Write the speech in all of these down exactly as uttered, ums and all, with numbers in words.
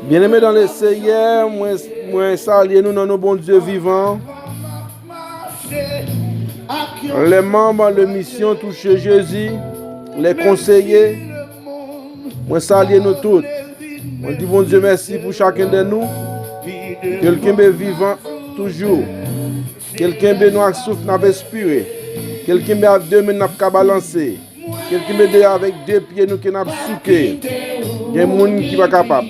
Bien-aimés dans le Seigneur, mwen, mwen salye nou nan non Bondye vivan. Les membres de Mission Touche Jezi, les conseillers, mwen salye nou tout. Mwen di Bondye mèsi pou chaken de nou. Ke l kenbe vivan toujou. Ke l kenbe nou ak souf n ap espire. Ke l kenbe ak de men n ap ka balanse. Ke l kenbe de avèk de pye nou ke n ap souke. Gen moun ki pa kapab.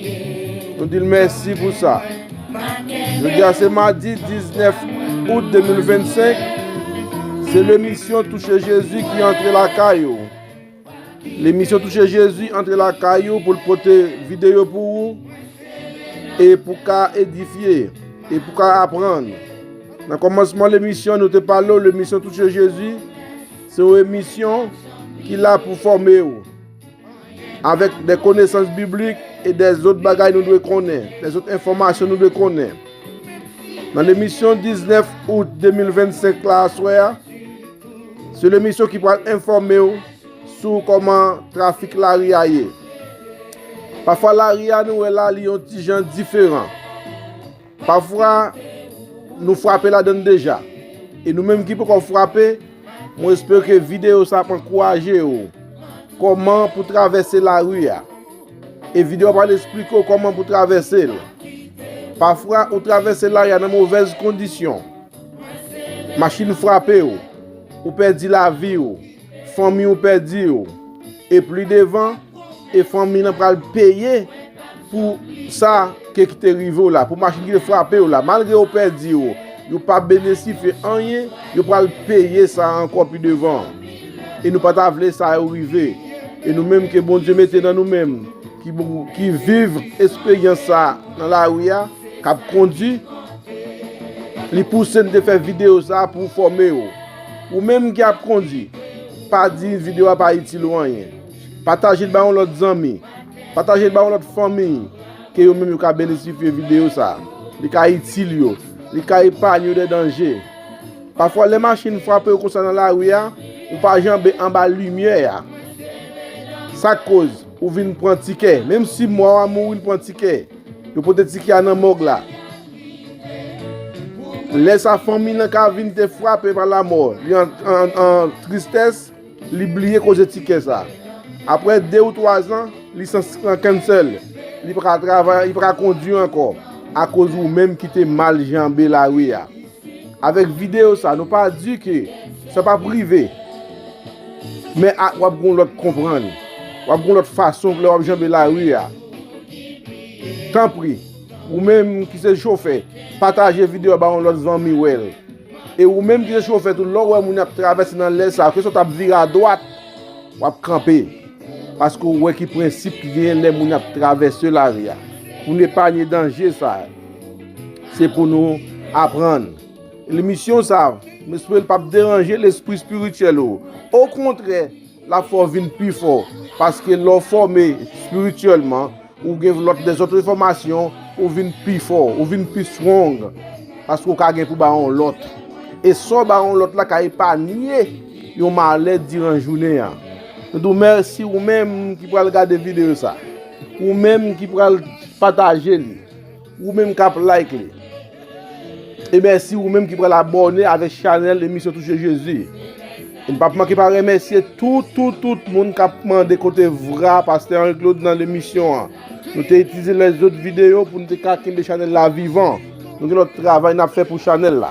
Nou di l mèsi pou sa. Jodi a se madi diznèf out de mil vennsenk. Se lemisyon Touche Jezi ki antre lakay ou. Lemisyon Touche Jezi antre lakay ou pou l pote videyo pou ou e pou ka edifye e pou ka aprann. Nan kòmansman lemisyon, nou te pale w, lemisyon Touche Jezi se yon emisyon ki la pou fòme w avèk de konesans biblik e de zòt bagay nou dwe konnen, de zòt enfòmasyon nou dwe konnen. Nan lemisyon diznèf out de mil vennsenk la, aswè a, se lemisyon ki pral enfòme w sou kòman trafik lari a ye. Pafwa lari a nou wè la, li yon ti jan diferan. Pafwa nou frape ladan l deja. E nou menm ki poko frape, mwen espere ke videyo sa ap ankouraje w kòman pou travèse lari a. E videyo a pral esplike w kòman pou travèse l. Pafwa ou travèse lari a nan movèz kondisyon. Machin frape w, ou pèdi lavi w, fanmi w pèdi w. E pli devan, e fanmi nan pral peye pou sa ke ki te rive w la, pou machin ki te frape w la. Malgre yo pèdi w, yo pa benesifye anyen, yo pral peye sa ankò pi devan. E nou pa ta vle sa yo rive. E nou menm ke Bondye mete nan nou menm, ki, ki viv esperyans sa nan lari a, k ap kondi, li pouse n te fè videyo sa pou fòme w. Ou menm ki ap kondi, pa di videyo a pa itil ou anyen. Pataje l ba yon lòt zanmi. Pataje l ba yon lòt fanmi ke yo menm yo ka benesifye videyo sa. Li ka itil yo. Li ka epanye yo de danje. Pafwa, lè machin frape w konsa nan lari a, ou pa janbe anba limyè a. Sa k koz ou vin pran tikè. Menm si mò a mouri, l pran tikè. Yo pote tikè a nan mòg la. Lè sa, fanmi nan ka vin te frape pa lamò. Li an, an, an tristès, li bliye koze tikè sa. Apre de ou twa zan, lisans lan cancel. Li pa ka travay, li pa ka kondwi ankò. Akoz ou menm ki te mal janbe lari a. Avèk videyo sa, nou pa di ke sa p ap rive. Men a, w ap gon lòt konprann. W ap gon lòt fason lè w ap janbe lari a. Tanpri, ou menm ki se chofè, pataje videyo a ba yon lòt zanmi wè l. E ou menm ki se chofè tou, lè w wè moun ap travèse nan lè sa, ke sa w t ap vire adwat, w ap kanpe. Paske w wè ki prensip ki genyen lè moun ap travèse lari a. Pou n epanye danje sa, se pou nou aprann. Lemisyon sa, m espere l p ap deranje lespri espirityèl ou. Okontrè, l ap fè w vin pi fò. Paske lè w fòme espirityèlman, ou gen lòt, de zòt enfòmasyon, ou vin pi fò, ou vin pi strong. Paske w ka gen pou ba yon lòt. E sa w ba yon lòt la ka epanye yon malè diran jounen an. Nou di w mèsi ou menm ki pral gade videyo sa. Ou menm ki pral pataje li. Ou menm k ap like li. E mèsi ou menm ki pral abòne avèk chanèl Emisyon Touche Jezi. E n p ap manke pa remèsye tout, tout, tout moun k ap mande kote vra Pastè Henry Claude nan lemisyon an. Nou te itilize lèzòt videyo pou n te ka kenbe chanèl la vivan. Nou gen lòt travay n ap fè pou chanèl la.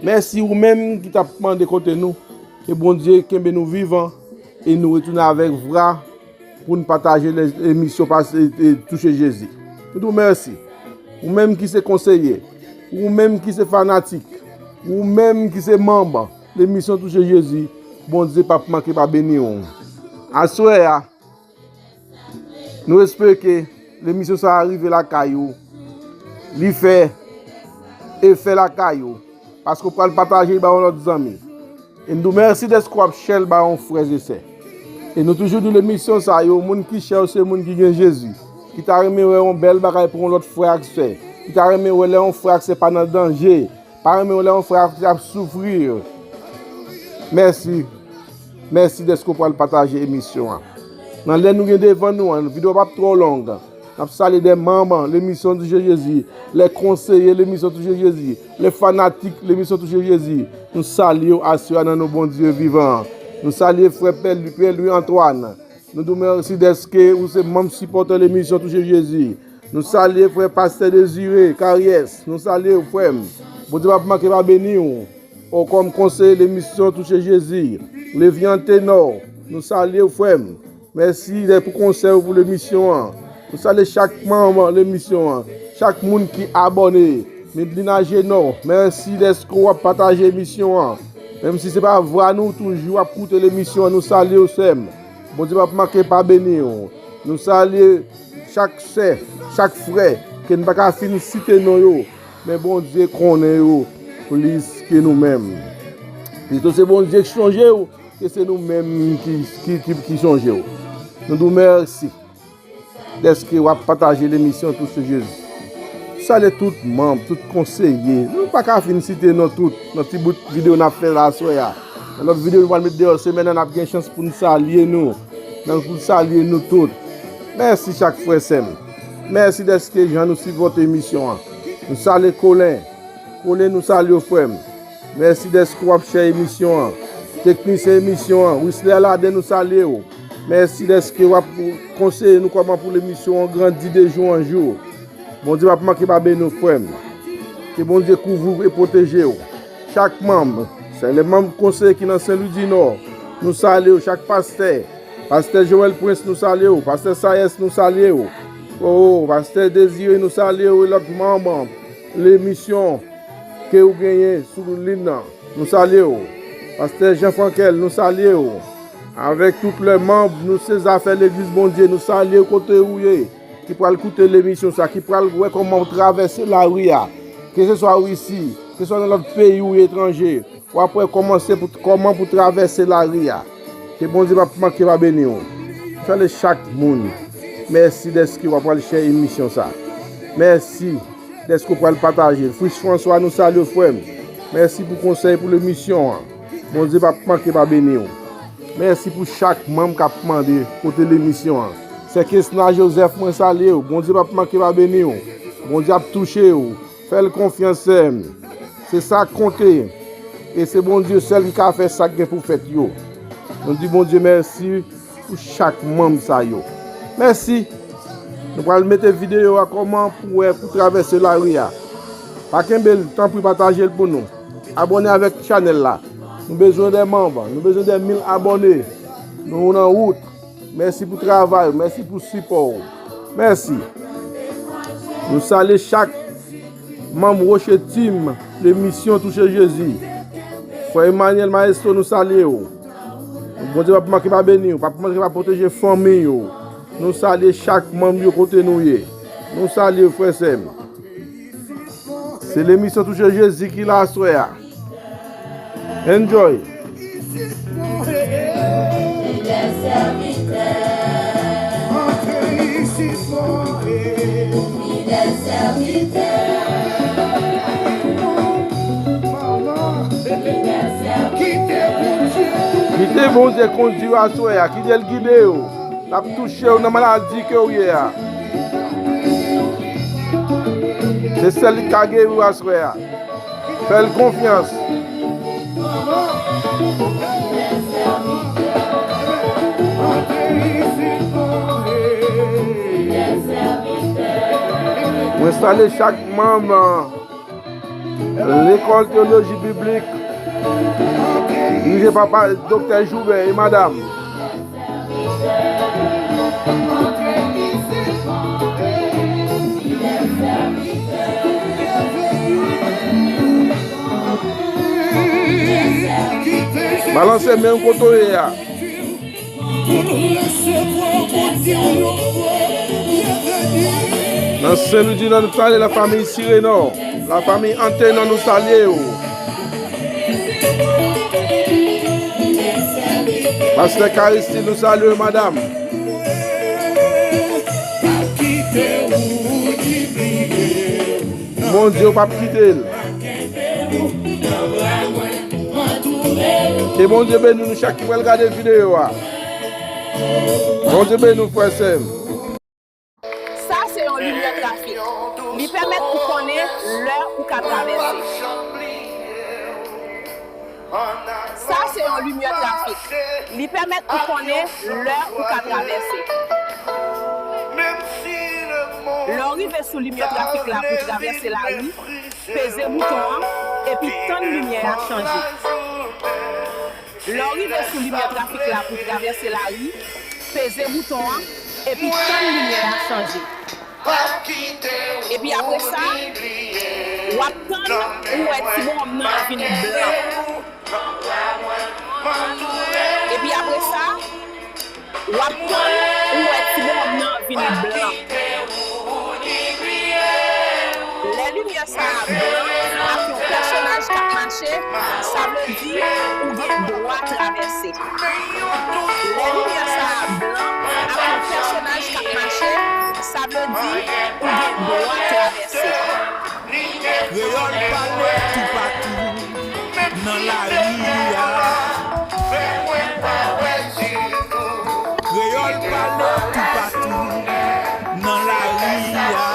Mèsi ou menm ki t ap mande kote nou. Ke Bondye kenbe nou vivan e nou retounen avèk vra pou n pataje lè, emisyon pas-, e, e, Touche Jezi. Nou di w mèsi. Ou menm ki se konseye, ou menm ki se fanatik, ou menm ki se manm lemisyon Touche Jezi, Bondye p ap manke pa beni w. Aswè a, nou espere ke lemisyon sa a rive lakay ou, li fè efè lakay ou, paske w pral pataje l ba yon lòt zanmi. E n di w mèsi dèske w ap share l ba yon frè e sè. E nou toujou di w lemisyon sa yo, moun ki share se moun ki gen Jezi, ki ta renmen wè yon bèl bagay pou yon lòt frè ak sè, ki ta renmen wè lè yon frè ak sè pa nan danje, pa renmen wè lè yon frè ak sè ap soufri. Mèsi. Mèsi dèske w pral pataje emisyon an. Nan lè nou gen devan nou an, videyo p ap twò long. N ap salye de manm Lemisyon Touche Jezi, lè konseye Lemisyon Touche Jezi, lè fanatik Lemisyon Touche Jezi. Nou salye w aswè a nan non Bondye vivan an. Nou salye frè Pè Lwi, Pè Lwi Antwàn. Nou di w mèsi dèske ou se manm sipòtè Lemisyon Touche Jezi. Nou salye frè pastè Dezire Karyès. Nou salye w, frè m. Bondye p ap manke pa beni w. O, kòm konseye Lemisyon Touche Jezi, Levyan Tenò, nou salye w, frè m. Mèsi dè pou konsèy ou pou lemisyon an. Nou salye chak manm lemisyon an, chak moun ki abòne. Midlina Jenò, mèsi dèske w ap pataje emisyon an. Menm si se pa vwa nou, toujou ap koute lemisyon an, nou salye w, sè m. Bondye p ap manke pa beni w. Nou salye chak sè, chak frè, ke n pa ka fin site non yo, men Bondye konnen yo plis ke nou menm. Pito se Bondye ki sonje w, ke se nou menm ki, ki, ki, ki sonje w. Nou di w mèsi dèske w ap pataje lemisyon Touche Jezi. Salye tout manm, tout konseye. Nou pa ka fin site non tout nan ti bout videyo n ap fè la aswè a. Nan lòt videyo nou pral met deyò semèn nan, n ap gen chans pou n salye nou. Nan pou n salye nou tout. Mèsi chak frè sè m. Mèsi dèske jan nou sipòte emisyon an. Nou salye Kolen. Kolen, nou salye w, frè m. Mèsi dèske w ap share emisyon an. Teknisyen emisyon an, Wisler Laden, nou salye w. Mèsi dèske w ap konseye nou kòman pou lemisyon an grandi de jou an jou. Bondye p ap manke pa beni w, frè m. Ke Bondye kouvri w e pwoteje w. Chak manm, sè le manm konseye ki nan Sen Lwi di Nò, nou salye w. Chak pastè, pastè Joel Prince, nou salye w. Pastè Sayès, nou salye w. O, pastè Dezire, nou salye w. E lòt manm lemisyon ke ou genyen sou liy nan, nou salye w. Pastè Jean Frankel, nou salye w. Avèk tout lè manm, nou se zafè legliz Bondye, nou salye w kote ou ye, ki pral koute lemisyon sa, ki pral wè kòman w travèse lari a. Keseswa ou isi, keseswa nan lòt peyi ou etranje, w ap wè kòman se pou, kòman pou travèse lari a. Ke Bondye p ap manke pa beni w. Salye chak moun. Mèsi dèske w ap pral share emisyon sa. Mèsi dèske w pral pataje l. Fritz François, nou salye w, frè m. Mèsi pou konsèy pou lemisyon an. Bondye p ap manke pa beni w. Mèsi pou chak manm k ap mande kote lemisyon an. Sè Kesna Joseph, mwen salye w. Bondye p ap manke pa beni w. Bondye ap touche w. Fè l konfyans, sè m. Se sa k konte. E se Bondye sèl ki ka fè sa k gen pou fèt yo. Nou di Bondye mèsi pou chak manm sa yo. Mèsi. Nou pral mete videyo a kòman pou wè pou travèse lari a. Pa kenbe l, tanpri pataje l pou nou. Abòne avèk chanèl la. Nou bezwen de manm, nou bezwen de mil abòne. Nou nan wout. Mèsi pou travay ou, mèsi pou sipò w. Mèsi. Nou salye chak manm Roche Team, lemisyon Touche Jezi. Frè Emmanuel Maestro, nou salye w. Bondye p ap manke pa beni w, p ap manke pa pwoteje fanmi w. Nou salye chak manm yo kote nou ye. Nou salye w, frè, sè m. Se lemisyon Touche Jezi ki la aswè a. Enjoy. Kite Bondye kondui w aswè a, kite l gide w. L ap touche w nan maladi ke w ye a. Se sèl li k ka geri w aswè a. Fè l konfyans. Mwen salye chak manm Lekòl Teyoloji Biblik, dirije pa, pa Doktè Joubert e madanm. Balanse men w kote w ye a. Nan Sen Lwi di Nò, nou salye lafanmi Sirenò, lafanmi Antenò, nou salye w. Pastè Karisti, nou salye w, madanm. Bondye, w p ap kite l. Ke Bondye beni nou chak ki pral gade videyo a. Bondye beni w, frè, sè m. Sa trafik. Li pèmèt ou konnen lè ou ka travèse. Sa se yon limyè trafik. Li pèmèt ou konnen lè ou ka travèse. Lè w rive sou limyè trafik la pou travèse lari, peze bouton an, epi tann limyè a chanje. Lè w rive sou limyè trafik la pou travèse lari, peze bouton an, epi tann limyè a chanje. Epi apre sa, w ap tann ou wè ti bonm nan vin blan. Epi apre sa, w ap tann ou wè ti bonm nan vin blan. Lè limyè sa a blan ak yon pèsonaj k ap mache, sa vle di ou gen dwa travèse. Lè limyè sa a blan ak yon pèsonaj k ap mache, sa vle di ou gen dwa travèse. Kreyòl pale toupatou nan lari a. Kreyòl pale toupatou nan lari a.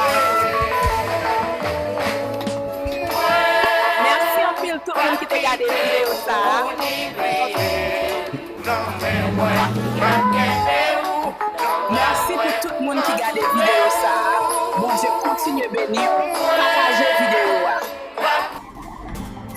Mèsi anpil tout moun ki te gade videyo sa a. Mèsi pou tout moun ki gade videyo sa a. Bondye kontinye beni w. Pataje videyo